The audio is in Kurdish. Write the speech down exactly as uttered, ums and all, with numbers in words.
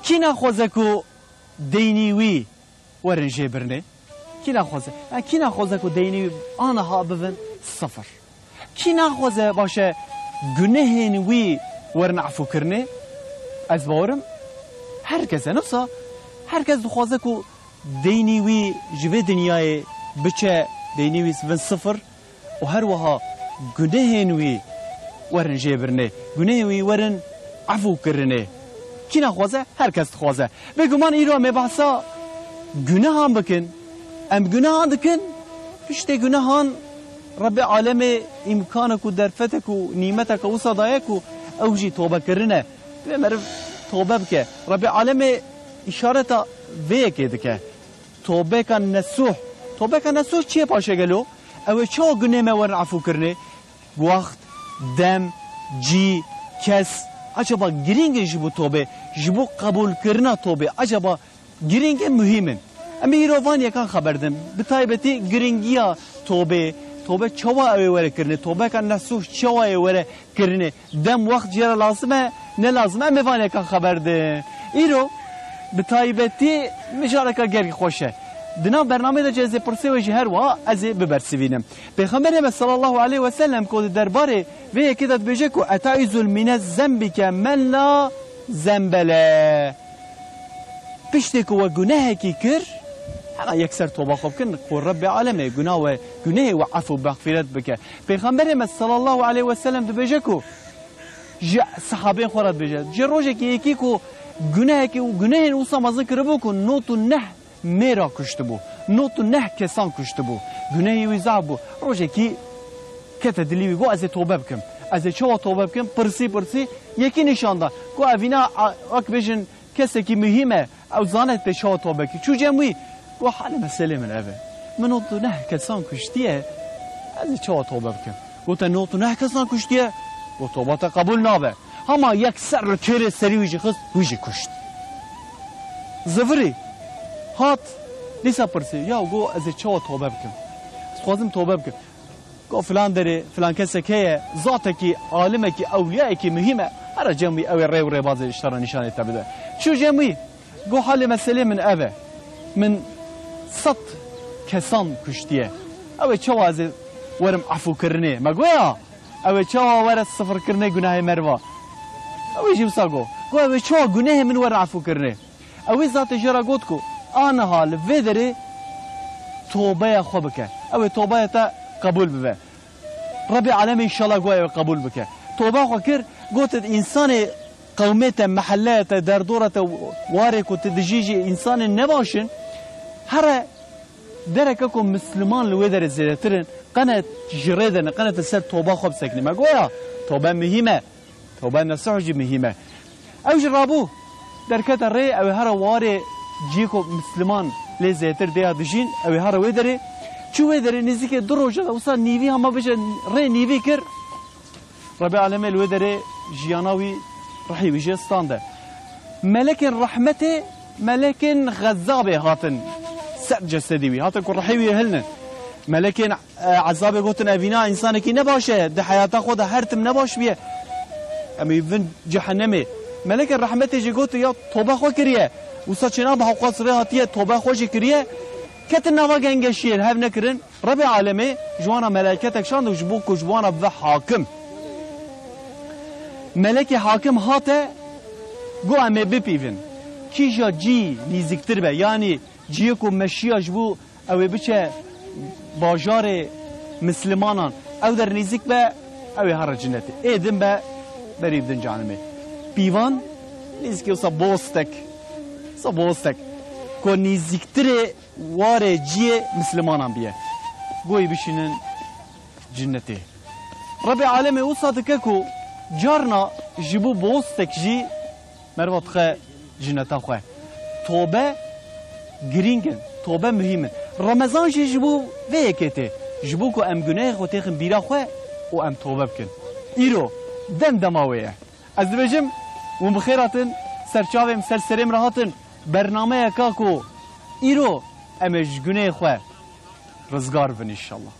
Kî naxwaze ku deynî wî werin jê birnê? Kî naxwaze? Ya kî naxwaze ku deynî wî aniha bibin sifir? Kî naxwaze baş e gunehên wî werin efûkirinê? Ez bawerim her kes e. Nifsa her kes dixwaze ku deynî wî ji vê dinyayê biçe, deynî wî bin sifir û her wiha gunehên wî werin jêbirinê, gunehên wî werin efûkirinê. Kî naxwaze? Her kes dixwaze. Bêguman îro em ê behsa gunehan bikin. Em gunehan dikin, piştê gunehan Rebbê Alemê îmkanek û derfetek û nîmeteke wisa daye ku ew jî tobekirin e. Divê meriv tobe bike. Rebbê Alemê îşareta vê yekê dike. Tobeka nesûh. Tobeka nesûh çi ye paşê gelo? Ew ê çawa gunê me werin efûkirinê? Wext, dem, cî, kes. Acaba girîng in ji bo tobê, ji bo qebûlkirina tobê? Acaba girîng in, muhîm in? Em ê îro van yekan xeber din. Bi taybetî girîngiya tobê, tobe çawa ew ê were kirinê, tobeka nesûh çawa ê were kirinê. Dem, wext jê re lazim e, ne lazim e? Em ê van yekan xeber din. Îro bi taybetî mijareka gelkî xweş e. Di nav bernameyê de jî ez ê pirsê wê jî her wiha ez ê bibersivînim. Pêxemberê me sallallahu aleyhi ve sellem ku di derbarê vê yekê de dibêje ku "Etaizu mine zembike men la zembele." Piştê ku we gunehekî kir, hema yekser toba xwe bikin ku Rebbê Alemê guna we, gunehê we efû mexfîret bike. Pêxemberê me sallallahu aleyhi ve sellem dibêje ku ji sahabên xwe re dibêje, ji rojekî yekî ku gunehekî û gunehên wisa mezin kiribû ku nod û neh mêra kuştibû, nod û neh kesan kuştibû. Gunehê wî zaf bû. Rojekî kete dilî wî, got, "Ez ê tobe bikim. Ez ê çawa tobe bikim?" Pirsî, pirsî, yekî nîşan da. Got, "Evîna, a, wek bêjin, kesekî muhîm e, ew zane tu çawa tobe kî." Çû cem wî, got, "Halê meselê min ev e. Min nod û neh kesan kuştiye, ez ê çawa tobe bikim?" Got, "Te nod û neh kesan kuştiye?" Got, "Toba te qebûl nabe." Hema yekser li kêrê serî wî jî xist, wî jî kuşt. Zivirî, hat, dîsa pirsî, "Ya," got, "ez ê çawa tobe bikim? Ez dixwazim tobe bikim." Got, "Filan derê, filan kesek heye, zatekî, alimekî, ewliyayekî muhîm e. Here cem wî, ew ê rê û rêbazê ji te re nîşanê te bide." Çû cem wî, got, "Halê meselê min ev e. Min sed kesan kuştiye. Ew ê çawa ez ê werim efûkirinê?" Me got, "Ya, ew ê çawa were sifirkirinê gunahê meriva?" Ew ê jî wisa got. Got, "Ew ê çawa gunehê min were efûkirinê?" Ew ê zatê jê re got ku aniha li vê derê tobeya xwe bike. Ew ê tobeya te qebûl bibe. Rebê Alemê înşallah got ew ê qebûl bike. Toba xwe kir, gotin, însanê qewmê te, mehelleyê te, derdora te, warê ku tu dijî jî însanên nebaş in, here dereke ku misliman li wê derê zêdetir in, qene ji rê derine, qene tu ser toba xwe bisekinî. Me got ya, tobe muhîm e. Tobe nesuh jî muhîm e. Ew jî rabû, derkete rê, ew ê here warê ciyê ku misliman lê zêtir dêya dijîn, ew ê here wê derê. Çû wê derê, nêzîkê du roja de wisa nîvî, hema bêje rê nîvî kir. Rebê Alemê li wê derê jiyana wî, rihî wî jê stande. Melekên rehmetê, melekên xezabê hatin ser cesedî wî. Hatin ku rihê wî hilnin. Melekên, e, ezabê gotin, "Evîna însanekî nebaş e, di heyata xwe de her tim nebaş bûye. Em ê vin cehennemê." Melekên rehmetê jî gotin, "Ya tobe xwe kiriye. Wisa çêna bi hewqas rê hatiye, tobe xwe jî kiriye." Ketin nava gengeşiyê, li hev nekirin. Rebê Alemê ji wan re meleketek şand û ji bo ku ji wan re bibe hakim. Melekê hakim hate, got, "Em ê bipîvin. Kîja cî nîziktir be, yanî ciyê ku meşiya ji bo ew ê biçe bajarê mislimanan, ew der nîzik be, ew ê here cinetê. Ê din be, berî bidin cehennemê." Pîvan nîzikê wisa bostek, wisa bostek ku nîziktirê warê ciyê mislimanan biye. Goyî bişînin cinnetê. Rebê Alemê wisa dike ku carna ji bo bostek jî meriva dixe cinneta xwe. Tobe girîng in, tobe muhîm in. Remezan jî ji bo vê yekê tê. Ji bo ku em gunehê xwe têxin bîra xwe û em tobe bikin. Îro dem dema wê ye. Ez dibêjim, hûn bi xêr hatin, ser çavê min, ser serê min re hatin. Bernameyeka ku îro em ê ji guneyê xwe rizgar bin înşallah.